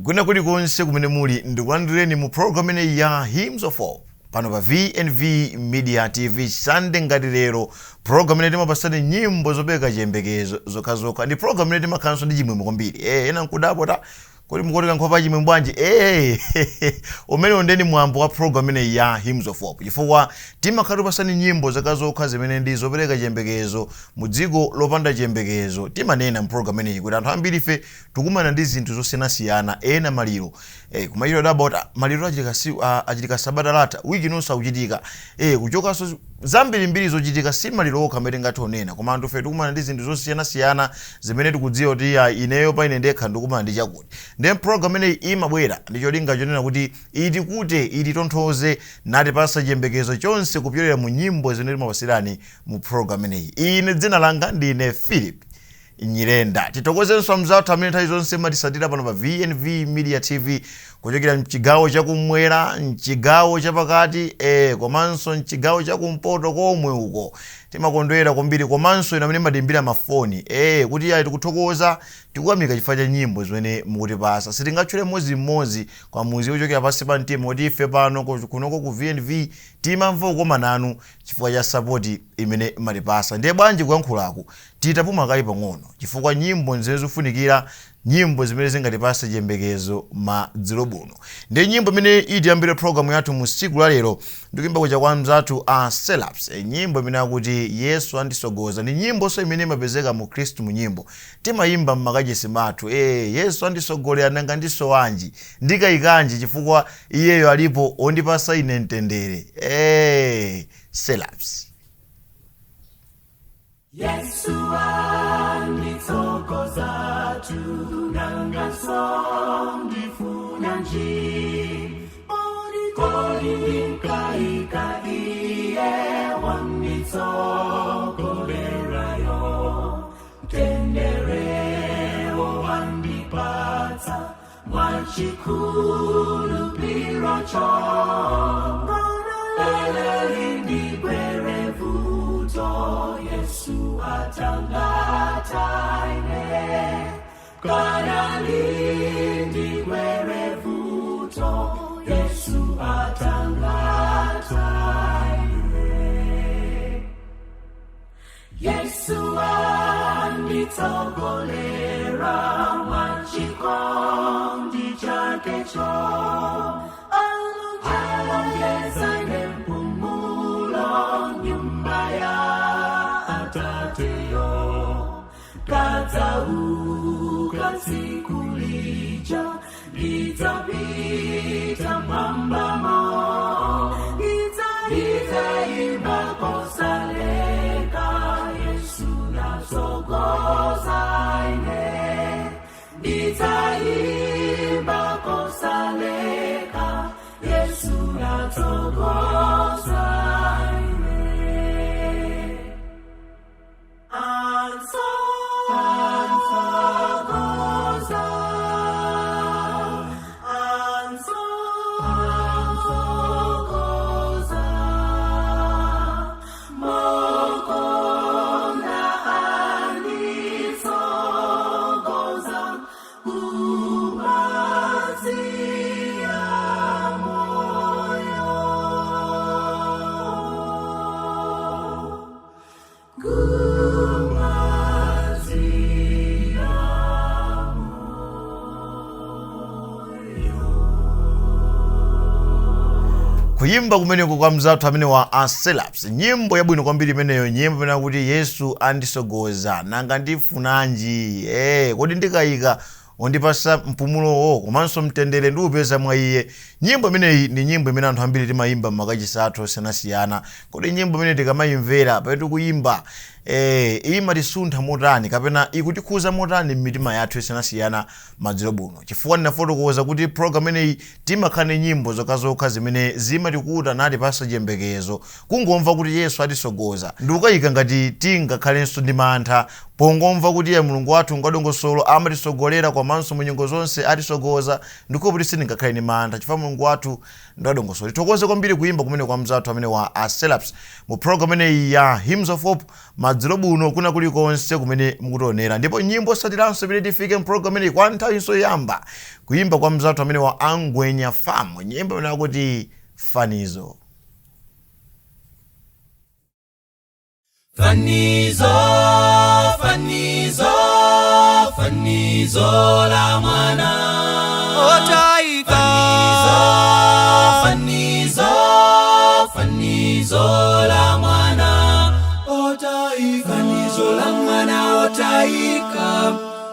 Kwina kulikonse kumene muli, ndikulandireni mu program imeneyi ya Hymns of Hope pano pa VNV Media TV. Sunday ngati lero, program imene timapasani nyimbo zopereka chiyembekezo zokhazokha, ndi program imene timakhalanso ndi chimwemwe kwambiri. Ena nkudabwa ta kodi mukuoneka nkhope ya chimwemwe bwanji? Umenewo ndeni mwambo wa program imeneyi ya Hymns of Hope, chifukwa timakhala tipasani nyimbo zokhazokha zimene ndi zopereka chiyembekezo mu dziko lopanda chiyembekezo. Timanena mu program imeneyi kuti anthu ambiri ife tikumana ndi zinthu zosiyanasiyana, ena maliro, kumachita kudabwa kuti maliro achitika achitika sabata latha, wiki inonso akuchitika, kuchokanso zambirimbiri zochitika. Si maliro okha amene tingathe kunena, koma anthu ife tikumana ndi zinthu zosiyanasiyana zimene tikudziwa kuti ineyo pa ine ndekha ndikumana ndi chakuti. Ndiye program imeneyi imabwera ndi cholinga chonena kuti itikute, ititonthoze, natipasa chiyembekezo chonse kupyolera mu nyimbo zimene timapasirani mu program imeneyi. Ine dzina langa ndine Philip Nyirenda. Titokozenso amzathu amene nthawi zonse matisatira pano pa VNV Media TV kuchokera mchigawo chakumwera, mchigawo chapakati, komanso mchigawo chakumpoto komwe uko. Timakondwera kwambiri, komanso inu amene matiimbira mafoni kuti ayi, tikuthokoza, tikuyamika chifukwa cha nyimbo zimene mukutipasa. Sitingatchule mmodzimmodzi kwa muzi ochokera pansi pa mtima kuti ife pano kunoko ku VNV timamva kukoma nanu chifukwa cha support imene matipasa. Ndiye bwanji kuyankhulaku titapuma kayi pang'ono, chifukwa nyimbo nzimene zikufunikira, nyimbo zimene zingatipase chiyembekezo madzulo buno. Ndiye nyimbo imene itiyambire programu yathu mu tsiku la lero ndikuimba kuja kwa mzathu a Selaps, nyimbo imene akuti "Yesu Andisogoza". Ndi nyimbonso imene imapezeka mu Khristu mu nyimbo timayimba mmakachisi mathu. Yesu andisogolera, nanga ndisowanji? Ndikayikanji? Chifukwa iyeyo alipo ondipasa ine mtendere. Selaps. Yesu anditsogoza tu, nanga ndifunanji? Kodi ndikaika iye wanditsogolerayo? Mtendere wandipatsa mwachikhulupiro cho. Lelo vuto, Yesu atangataine. Kana lindigwere vuto, Yesu atangataine. Yesu anditsogolera mwachikondi chakecho, alonjeza nempumulo nyumba ya Atateyo. Kadzauka tsiku lija, ndidzapita mwambamo, ndidzaimba kosaleka, Yesu natsogoza ine. Ndidzaimba kosaleka, Yesu natsogoza ine. Ansogoza, ansogoza, mokonda anditsogoza kumadzi a moyo, kumadzi a moyo. Kuyimba kumeneko kwa mzathu amene wa Aselaps, nyimbo yabwino kwambiri imeneyo, nyimbo imene akuti "Yesu Andisogoza, nanga ndifunanji? Kodi ndikayika ondipasa mpumulowo, komanso mtendere ndiupeza mwa iye?" Nyimbo imeneyi ndi nyimbo imene anthu ambiri timayimba m'makachisi athu osiyanasiyana. Kodi nyimbo imene tikamayimvera pamene tikuyimba, imatisuntha motani kapena ikutikhuza motani m'mitima yathu yosiyanasiyana madzulo buno? Chifukwa ndinafotokoza kuti program imeneyi timakhala ndi nyimbo zokhazokha zimene zimatikuta natipasa chiyembekezo. Kungomva kuti Yesu atisogoza, ndikukayika ngati tingakhalenso ndi mantha pongomva kuti iye Mulungu wathu ngwadongosolo, amatisogolera, komanso mu nyengo zonse atisogoza. Ndikuti kuti sitingakhale ndi mantha chifukwa Mulungu wathu ndwadongosolo. Tithokoze kwambiri kuyimba kumene kwa mzathu amene wa Aselaps mu program imeneyi ya Hymns of Hope madzulo. Madzulo buno kuna kulikonse kumene mukutionera. Ndipo nyimbo satiranso imene tifike mpulogalamu imeneyi kwa nthawinso yoyamba, kuyimba kwa mzathu amene wa Angwenya Farm, nyimbo imene akuti Fanizo. Fanizo, fanizo, fanizo la mwana Otaika. Fanizo, fanizo la mwana otaika. Fanizo la mwana otaika,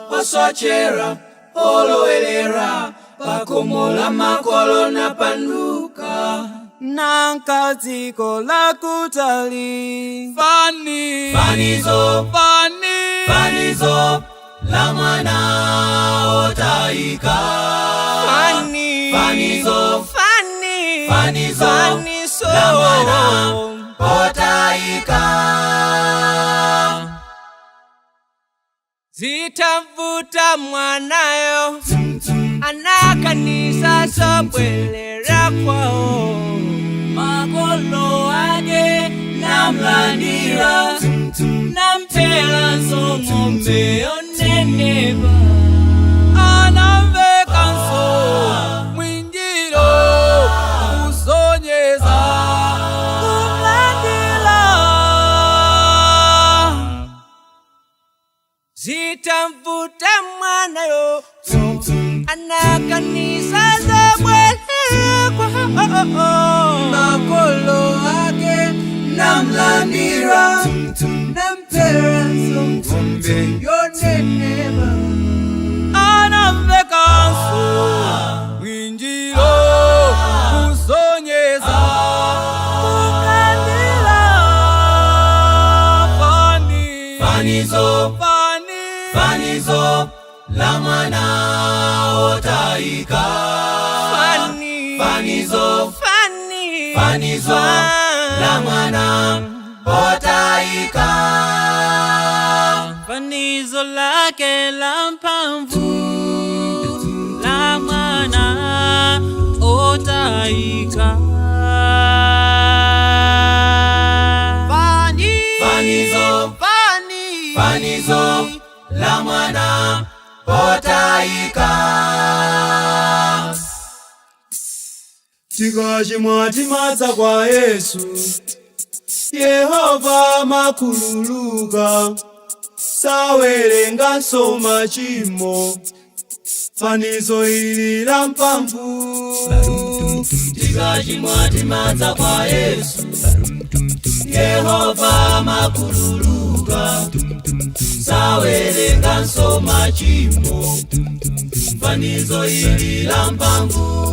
osochera, olowelera, pakomola makolo na panduka Nanka dziko lakutali. Fani. Fanizo. Fani. Fanizo la mwana otaika. Fani. Fanizo. Fani. Fanizo. Fanizo. La mwana otaika. Zitamvuta mwanayo, anakanisa sobwelera kwao, makolo ake namlandira, nampela ng'ombe yonenepa, anamvekanso mwinjiro kusonyeza kumlandira. Zitamvuta mwanayo, anakanisa zobwelera kwao, Makolo ake namlandira, nampela ng'ombe yonenepa, anamvekanso mwinjiro kusonyeza kumlandira. Fani. Fanizo. Fani. Fanizo la mwana otaika. Fani. Fanizo. Fani. Fanizo la mwana otaika. Fanizo lake la mpamvu la mwana otaika. Fani. Fanizo. Fani. Fanizo la mwana otaika. Tikachimwa timadza kwa Yesu, Yehova makhululuka, sawerenganso machimo. Fanizo ili la mphamvu. Tikachimwa timadza kwa Yesu, Yehova makhululuka, sawerenganso machimo. Fanizo ili la mphamvu.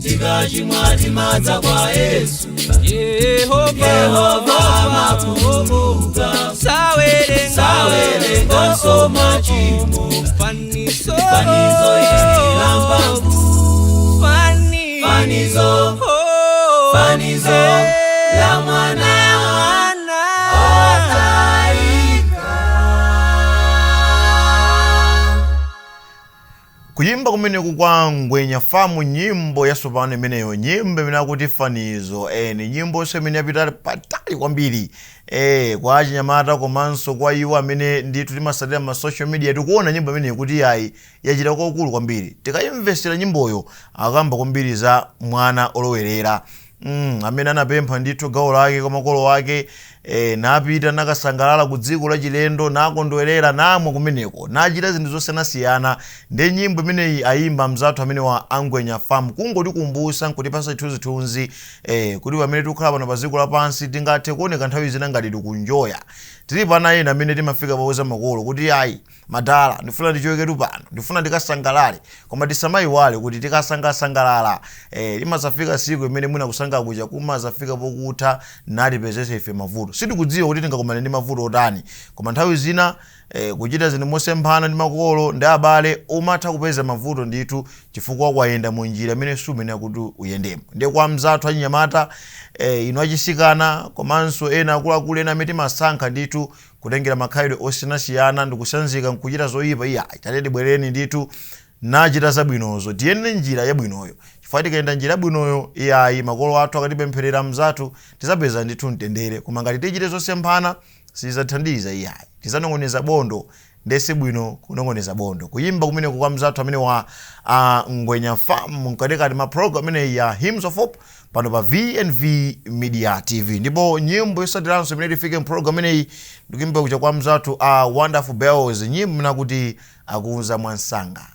Tikachimwa timadza kwa Yesu, Yehova. Yehova makhululuka, sawerenga sawerenganso machimo. Fanizo. Fanizo ili la mphamvu. Fani. Fanizo. Oh. Fanizo la mwana Mwana otaika. Kuyimba kumeneku kwa Ngwenya Farm, nyimbo yatsopano imeneyo, nyimbo imene akuti Fanizo. Ni nyimbo imene yapita patali kwambiri kwa achinyamata komanso kwa iwo amene ndithu timasatira ma social media. Tikuona nyimbo imeneyi kuti yayi, yachita kwakukulu kwambiri. Tikayimvesera nyimboyo, akamba kwambiri za mwana olowerera amene anapempha ndithu gawo lake kwa makolo ake, napita nakasangalala ku dziko la chilendo, nakondwerera, namwa kumeneko, nachita zinthu zosiyanasiyana. Ndi nyimbo imeneyi ayimba mzathu amene wa Angwenya Farm, kungotikumbutsa nkutipasa chithunzithunzi kuti pamene tikukhala pano pa dziko lapansi tingathe kuoneka nthawi zina ngati tikunjoya. Tili pana ena amene timafika powuza makolo kuti, "Ayi madala, ndifuna ndichoketu pano, ndifuna ndikasangalale." Koma tisamayiwale kuti tikasangasangalala, limazafika siku imene mwina kusangalala kuja kumazafika pokutha, natipezese ife mavuto. Sitikudziwa kuti tingakumane ndi mavuto otani, koma nthawi zina kuchita zinthu mosemphana ndi makolo ndi abale umatha kupeza mavuto ndithu, chifukwa kwayenda mu njira imene sumene kuti uyendemo. Ndiye kwa mzathu achinyamata, inu achisikana komanso ena akuluakulu, ena amene timasankha ndithu kutengera makhalidwe osiyanasiyana ndikusanzika nkuchita zoyipa, iya, tate tibwereni ndithu nachita zabwinozo, tiyende njira yabwinoyo, chifukwa tikayenda njira yabwinoyo, iyayi, makolo athu akatipempherera mzathu, tizapeza ndithu mtendere. Koma ngati tichite zosemphana, Sizathandiza iyayi, tizanong'oneza bondo. Ndesi bwino kunong'oneza bondo. Kuyimba kumeneko kwa mzathu amene wa Ngwenya Farm mkatikati ma program imene ya Hymns of Hope pano pa VNV Media TV. Ndipo nyimbo yosatiranso imene tifike mprogram imeneyi ndikuyimba kucha kwa mzathu a Wonderful Bells, nyimbo nakuti Akuuza Mwansanga.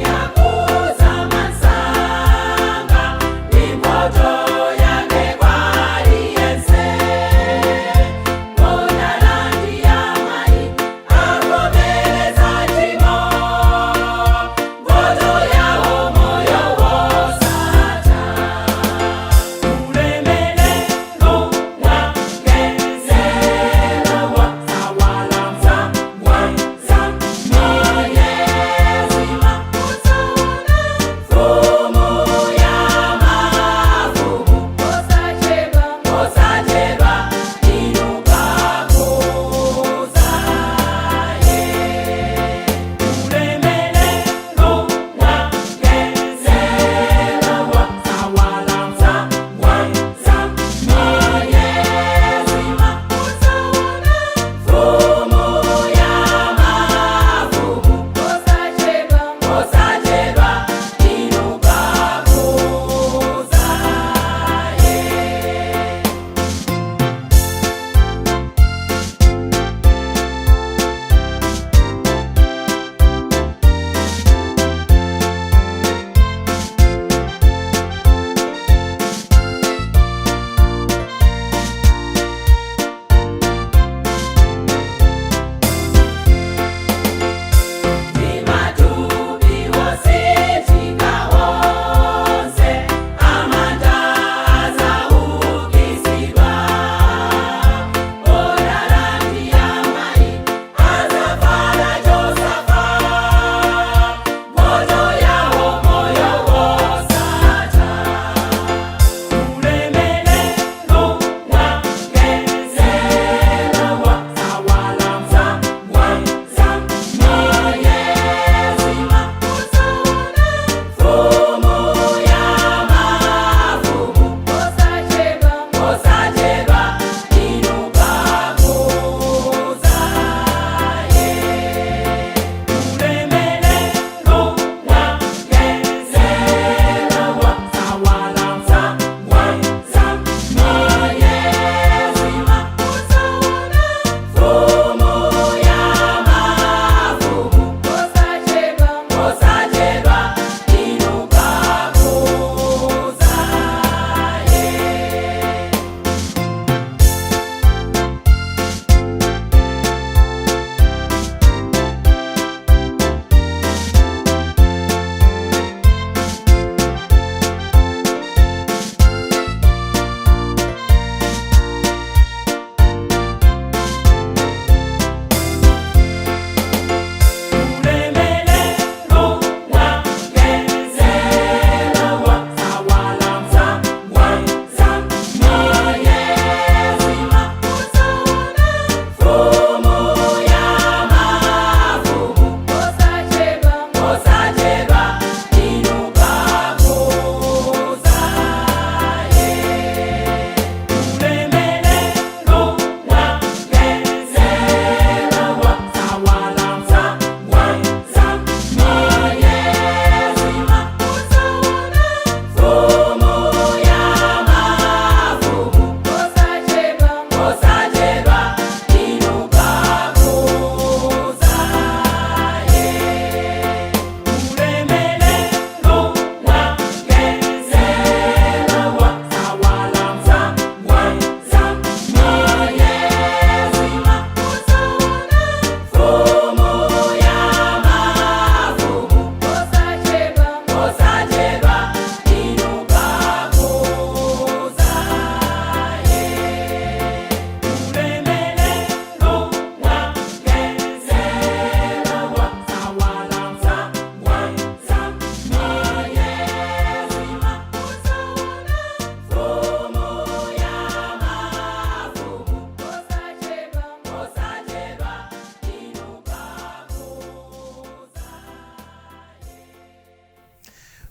Yakuza masanga, imoto yake.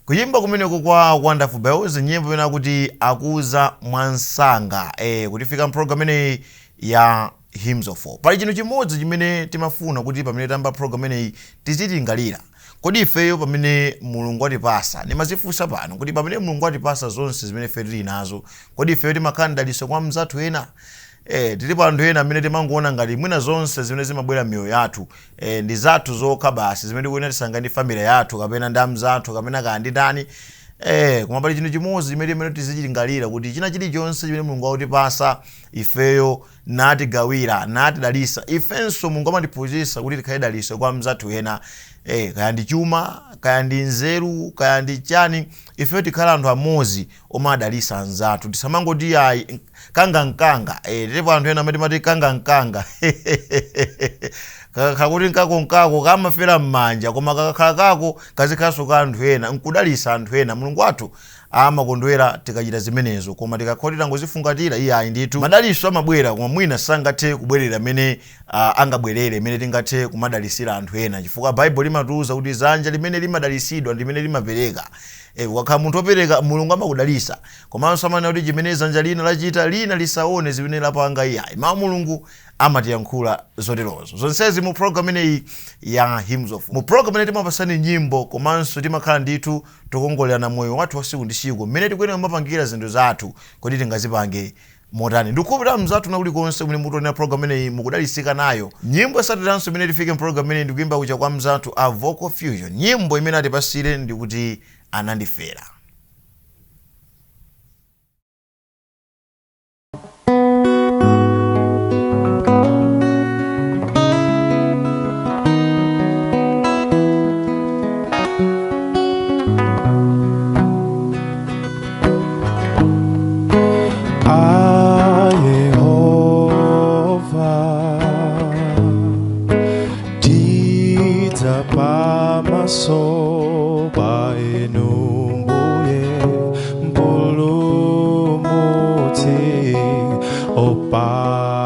Kuyimba kumeneko kwa Wonderful Bells, nyimbo imene akuti Akuza Mwansanga, kutifika program imeneyi ya Hymns of Hope. Pali chinthu chimodzi chimene timafuna kuti pamene tamba program imeneyi tizitingalira. Kodi ifeyo pamene Mulungu atipasa, nimazifunsa pano kuti pamene Mulungu atipasa zonse zimene ife tili nazo, kodi ifeyo timakhala mdaliso kwa mzathu ena? Tilipo anthu ena amene timangoona ngati mwina zonse zimene zimabwera m'miyoyo yathu ndi zathu zokha basi, zimene tikuyenera tisanga ndi family yathu kapena ndi amzathu kapena kaya ndi ndani. Koma pali chinthu chimodzi chimene timene tizichilingalira kuti china chilichonse chimene Mulungu akutipasa ifeyo natigawira natidalisa, ifenso Mulungu amatiphunzitsa kuti tikhale daliso kwa mzathu ena. Kaya ndi chuma, kaya ndi nzeru, kaya ndi chani, ifeyo tikhala anthu amodzi omwe adalisa anzathu. Tisamangoti ayi kangankanga. Tilipo anthu ena amene timati kangankanga, kakuti nkakonkako kamafera m'manja, koma kakakhala kako kazikhalanso ka anthu ena, nkudalisa anthu ena. Mulungu wathu amakondwera tikachita zimenezo, koma tikakhotera ngozifungatira iye ayi ndithu. Madaliso amabwera, koma mwina sangathe kubwerera mmene angabwerere mmene tingathe kumadalisira anthu ena, chifukwa Baibulo limatiwuza kuti dzanja limene limadalisidwa ndi limene limapereka. Ukakhala munthu wopereka, Mulungu amakudalisa. Komanso amanena kuti chimene dzanja lina lachita, lina lisaone zimene lapanga iyayi. Mawu Mulungu amatiyankhula zoterozo. Zonsezi mu program ineyi ya Hymns of, mu program ineyi timapasani nyimbo, komanso timakhala ndithu tikongolerana moyo wathu wa siku ndi siku, mmene tikuyenera kumapangira zinthu zathu, kodi tingazipange motani. Ndikukhulupirira mzathu na kulikonse kumene mukutionera program ineyi mukudalisika nayo. Nyimbo yotsatiranso imene tifike mu program imeneyi ndikuyimba kucha kwa mzathu a Vocal Fusion. Nyimbo imene atipasire ndikuti Anandifera. A Yehova, tidza pamaso pa inu Mbuye Mpulumutsi opambana.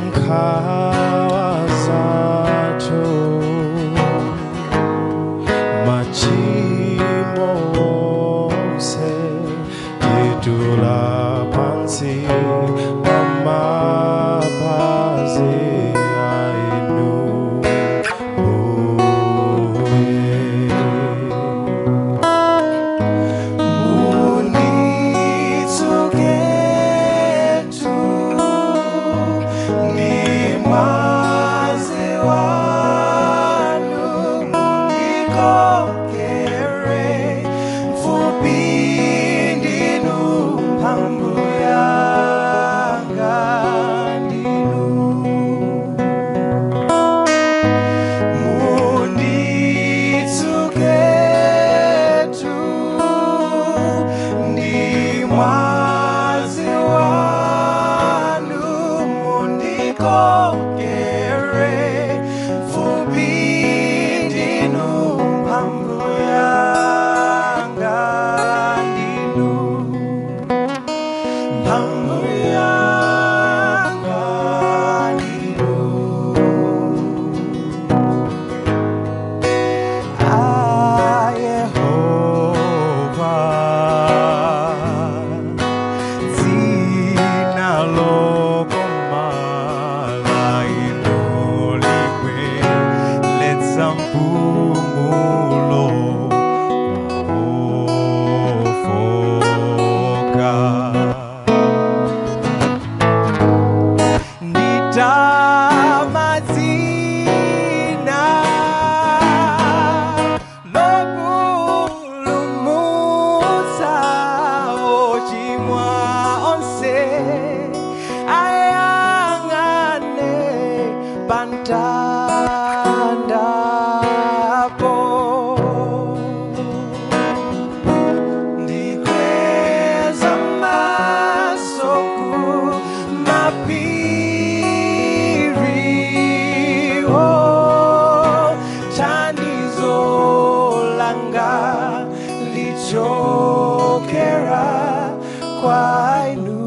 Nkhawa zathu, machimo onse, titula pansi pamapazi ainu Mbuye. Munitsuketu ndi mwazi wanu, mundikokere mfupi ndinu, mphamvu yanga ndinu. Munitsuketu ndi mwazi wanu, mundikokere mfupi ndinu, mphamvu yanga ndinu, mphamvu yanga ndinu. A Yehova, dzina lokoma la inu libweretsa mpumulo ofoka. Nditama dzina lopulumutsa ochimwa onse, ayang'ane pamtandapo. Ndikweza maso ku mapiri, oh, thandizo langa lichokera kwa inu.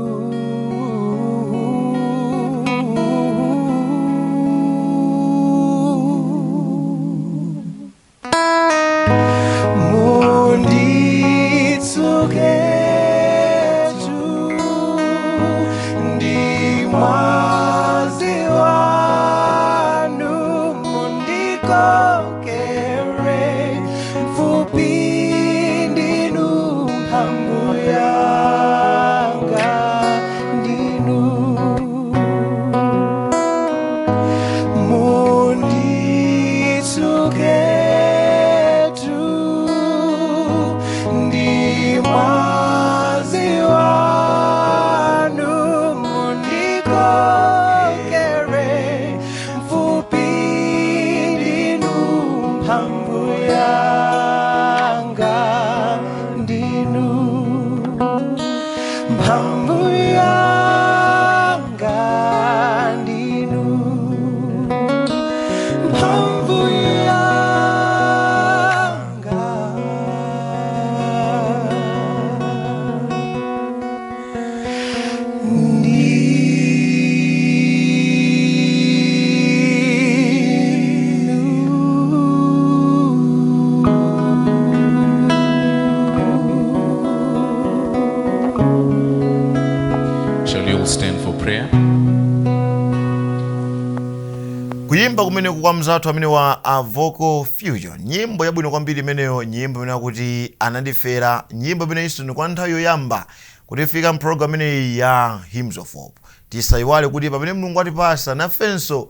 Kuyimba kumeneku kwa mzathu amene wa a Vocal Fusion, nyimbo yabwino kwambiri imeneyo, nyimbo imene akuti "Anandifera", nyimbo imeneyinso ndi kwa nthawi yoyamba kutifika mpulogalamu imeneyi ya Hymns of Hope. Tisayiwale kuti pamene Mulungu atipasa, nafenso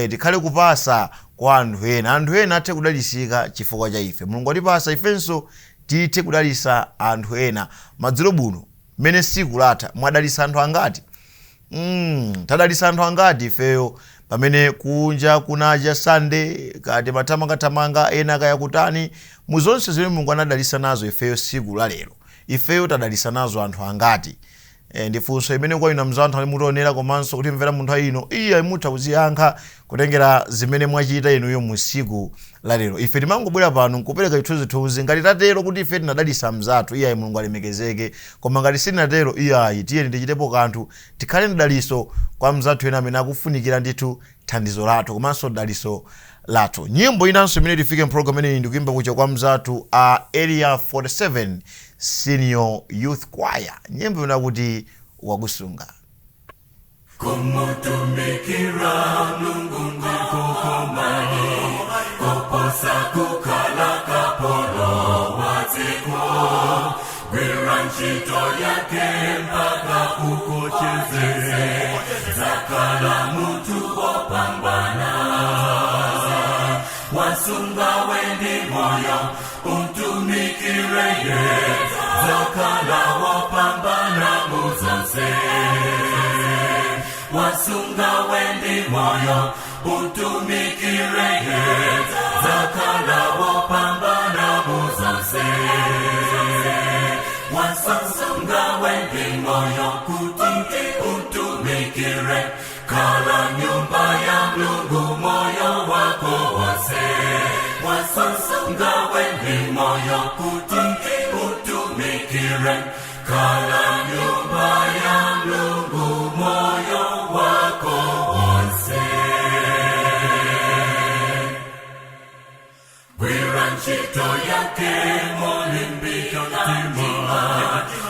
tikhale kupasa kwa anthu ena, anthu ena athe kudalisika chifukwa cha ife. Mulungu atipasa, ifenso tithe kudalisa anthu ena. Madzulo buno mmene siku latha, mwadalisa anthu angati? Tadalisa anthu angati ifeyo pamene kunja kunacha Sande, kati mathamangathamanga ena kaya kutani? Mu zonse zimene Mulungu anadalisa nazo ifeyo siku la lero, ifeyo tadalisa nazo anthu angati? Ndifunso imene kwa inu mzanthu ali mutionera komanso kutimvera munthu ino, iye mutha kuziyankha kutengera zimene mwachita inuyo mu siku la lero. Ife timangobwera pano nkupereka chithunzithunzi. Ngati tatero kuti ife tinadalisa mzathu, iyayi, Mulungu alemekezeke, koma ngati sitinatero, iyayi, tiyeni tichitepo kanthu, tikhale mdaliso kwa mzathu ena amene akufunikira ndithu thandizo lathu komanso daliso lathu. Nyimbo inanso imene tifike mpulogalamu imeneyi ndikuimba kucha kwa mzathu a Area 47 Senior Youth Choir, nyimbo imene akuti "Wakusunga". Kumutumikira Mulungu ndikokomani koposa kukhala kapolo wadziko. Gwira ntchito yake mpaka ukocheze, zakhala munthu wopambana. Wasunga wendi moyo umtumikireye, zakhala wopambana muzonse. Wasunga wendi moyo utumikireye, zakhala wopambana muzonse. Wasunga wendi moyo kuti utumikire, khala nyumba ya Mulungu moyo wako wonse. Wasunga wendi moyo kuti utumikire, khala nyumba ya Mulungu moyo wako wonse. Gwira ntchito yake molimbika mtima,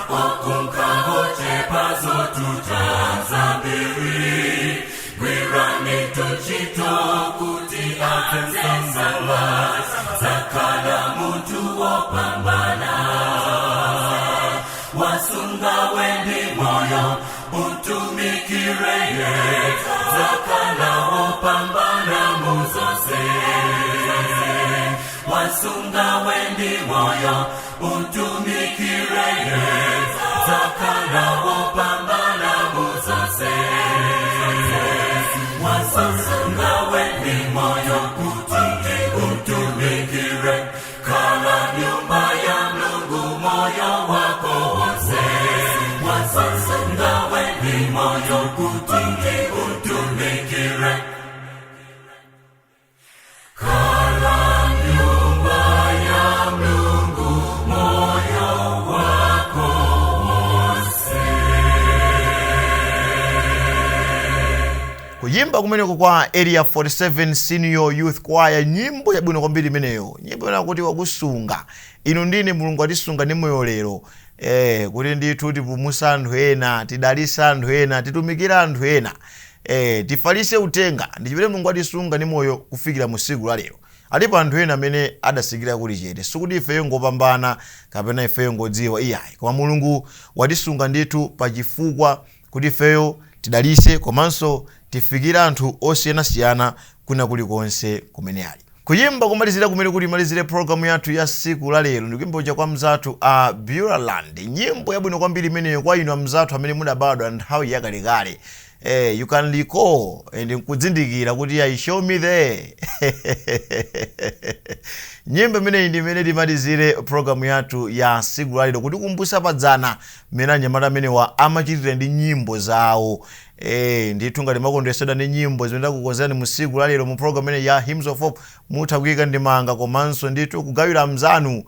okunkahochepa zotuta zambiri. Gwirani ntchito kuti adzensangala, zakhala munthu wopambana. Wasunga wendi moyo utumikireye, zakhala wopambana muzonse. Wasunga wendi moyo utumikireye, zakhala wopambana muzonse. Wasunga wendi moyo kuti utumikire, khala nyumba ya Mulungu moyo wako wonse. Wasunga wendi moyo kuti utumikire, khala nyumba ya Mulungu moyo wako wonse. Kuyimba kumeneko kwa Area 47 Senior Youth Choir, nyimbo yabwino kwambiri imeneyo, nyimbo imene akuti "Wakusunga". Inu ndine, Mulungu atisunga ndi moyo lero kuti ndithu tipumuse anthu ena, tidalise anthu ena, titumikire anthu ena, tifalitse uthenga. Ndi chimene Mulungu atisunga ndi moyo kufikira mu siku la lero. Alipo anthu ena amene adasikira kuli chete. Sikuti ifeyo ngopambana kapena ifeyo ngodziwa, iyayi, koma Mulungu watisunga ndithu pachifukwa kuti ifeyo tidalise komanso tifikire anthu osiyanasiyana kwina kulikonse kumene ali. Kuyimba kumalizira kumene kuti imalizire programu yathu ya siku la lero ndikuyimba kuja kwa mzathu a Beulah, nyimbo yabwino kwambiri imeneyo kwa inu amzathu amene mudabadwa nthawi yakalekale. You can recall and nkudzindikira kuti I show me there. Nyimbo imeneyi ndi imene timalizire programu yathu ya siku lalero, kutikumbutsa padzana mmene anyamata amenewa amachitira ndi nyimbo zawo. Ndithu ngati mwakondwesedwa ndi nyimbo zimene takukonzerani mu siku lalero mu program imene ya Hymns of Hope, mutha kuyika ndemanga komanso ndithu kugawira mzanu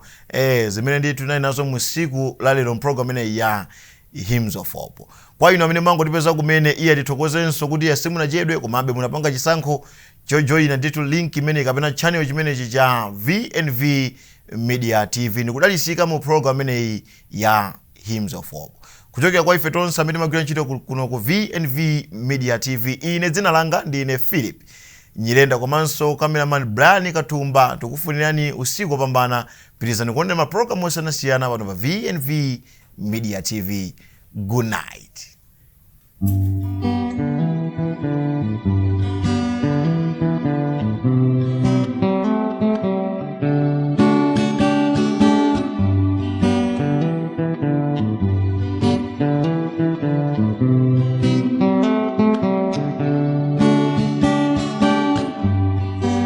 zimene ndithu tinali nazo mu siku lalero mu program imene ya Hymns of Hope. Kwa inu amene mwangotipeza kumene, iye tithokozenso kuti iye simunachedwe, komabe munapanga chisankho chojoyina ndithu link imene kapena channel chimenechi cha VNV Media TV ndikudalisika mu program imeneyi ya Hymns of Hope. Kuchokera kwa ife tonse amene timagwira ntchito kuno ku VNV Media TV, ine dzina langa ndine Philip. Nyirenda komanso cameraman Brian Katumba. Tikufunirani usiku wopambana. Pitirizani kuonera mapulogalamu osiyanasiyana pano pa VNV Media TV. Good night.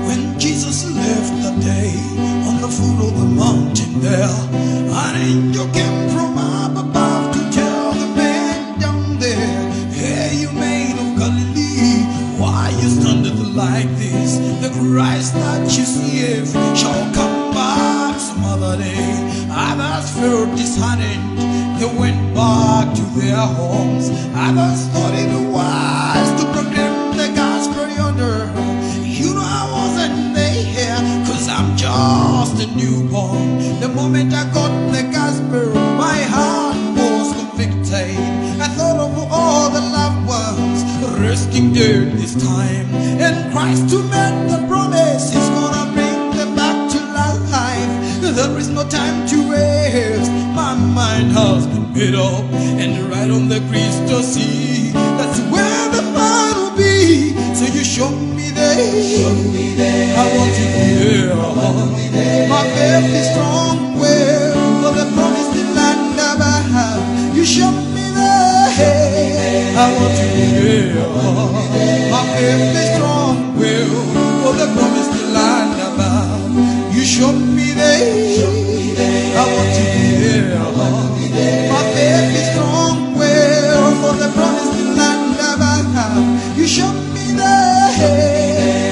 When Jesus left that day on the foot of the mountain there, an angel came from up above to tell the man down there, "Hey, you man of Galilee, why you standeth like this? The Christ that you see shall come back some other day." Others felt disheartened, they went back to their homes. Others thought it wise to proclaim the gospel yonder. You know I wasn't there, 'cause I'm just a newborn. The moment I got the gospel, my heart was convicted. I thought of all the loved ones resting dead this time. And Christ who made the promise is gonna bring them back to life. There is no time to waste. My mind has been made up, and right on the crystal sea, that's where the fun will be. So you show me there. Show me there. I want to be there. My faith is strong, well, for the promised land above. You show me there. I want to be there. My faith is strong, well, for the promised land above. You show me there. I want to be there. My faith is strong, well, for the promised land above. You show me there.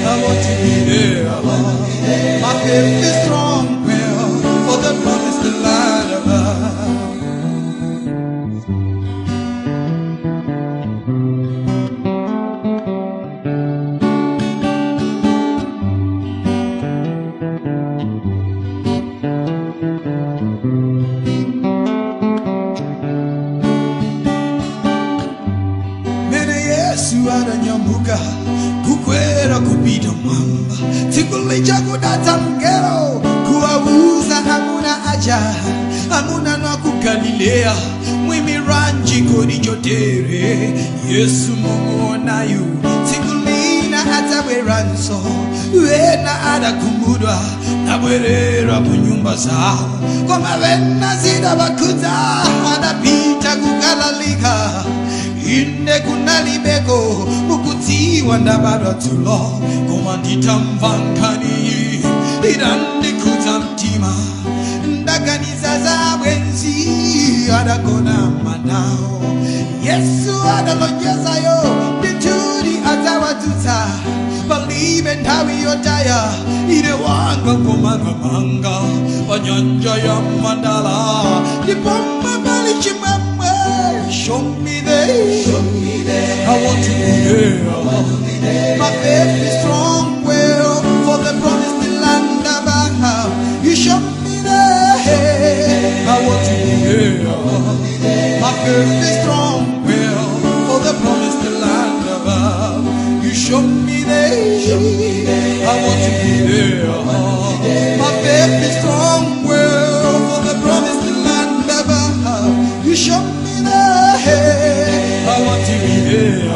I want to be there. My faith is strong, well, for the promised land above. Mene Yesu adanyamuka kukwera kupita mwamba, tsiku lija kudadza mngelo kuwauza amuna aja, "Amuna inu aku Galileya, mwimiranji kodi chotere? Yesu mumuonayu tsiku lina adzabweranso." Wena adakhumudwa nabwerera ku nyumba zawo, koma wena zidawakhudza adapita kukalalika. Ine kunalibeko, mukudziwa ndabadwa dzulo, koma nditamva nkhani idandikhudza mtima. Ndaganiza za bwenzi adagona m'mandawo, Yesu adalonjezayo ndithudi adzawadzutsa. Palibe nthawi yotaya, ine wanga nkomangamanga pa nyanja ya mandala, ndipo pali chimwemwe. Show me there. Show me there. I want to be there. My faith is strong, well, for the promised land above. You show me there. I want to be there. My faith is strong, well, for the promised land above. You show me there. I want to be there. My faith is strong, well, for the promised land above. You show me there. I want to be there.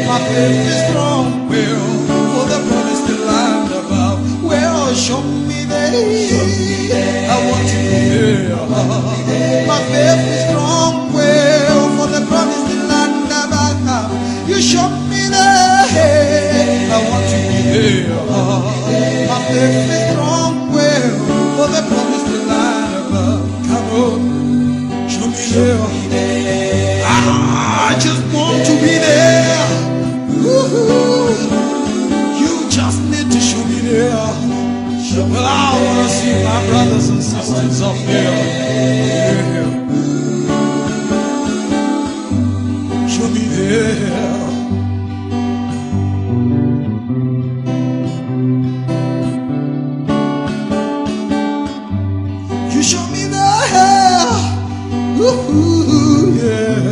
My faith is strong, well, for the promised land above. Well, show me there. I want to be there. My faith is strong, well, for the promised land above. You show me there. I want to be there. My faith is strong, well, for the promised land above. Come on, show me there. I just want to be there. Ooh, you just need to show me there. Well, I want to see my brothers and sisters up there. Yeah. Show me there. You show me there. Ooh, yeah.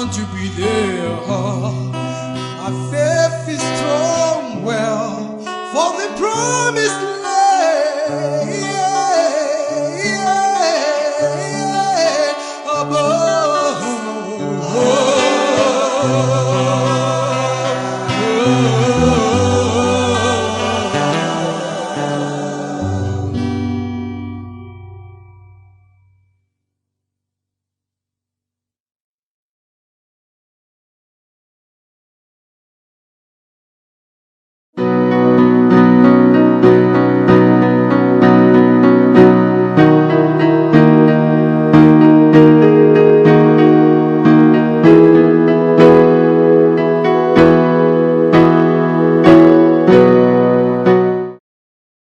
want to be there. My faith is strong, well, for the promised land above.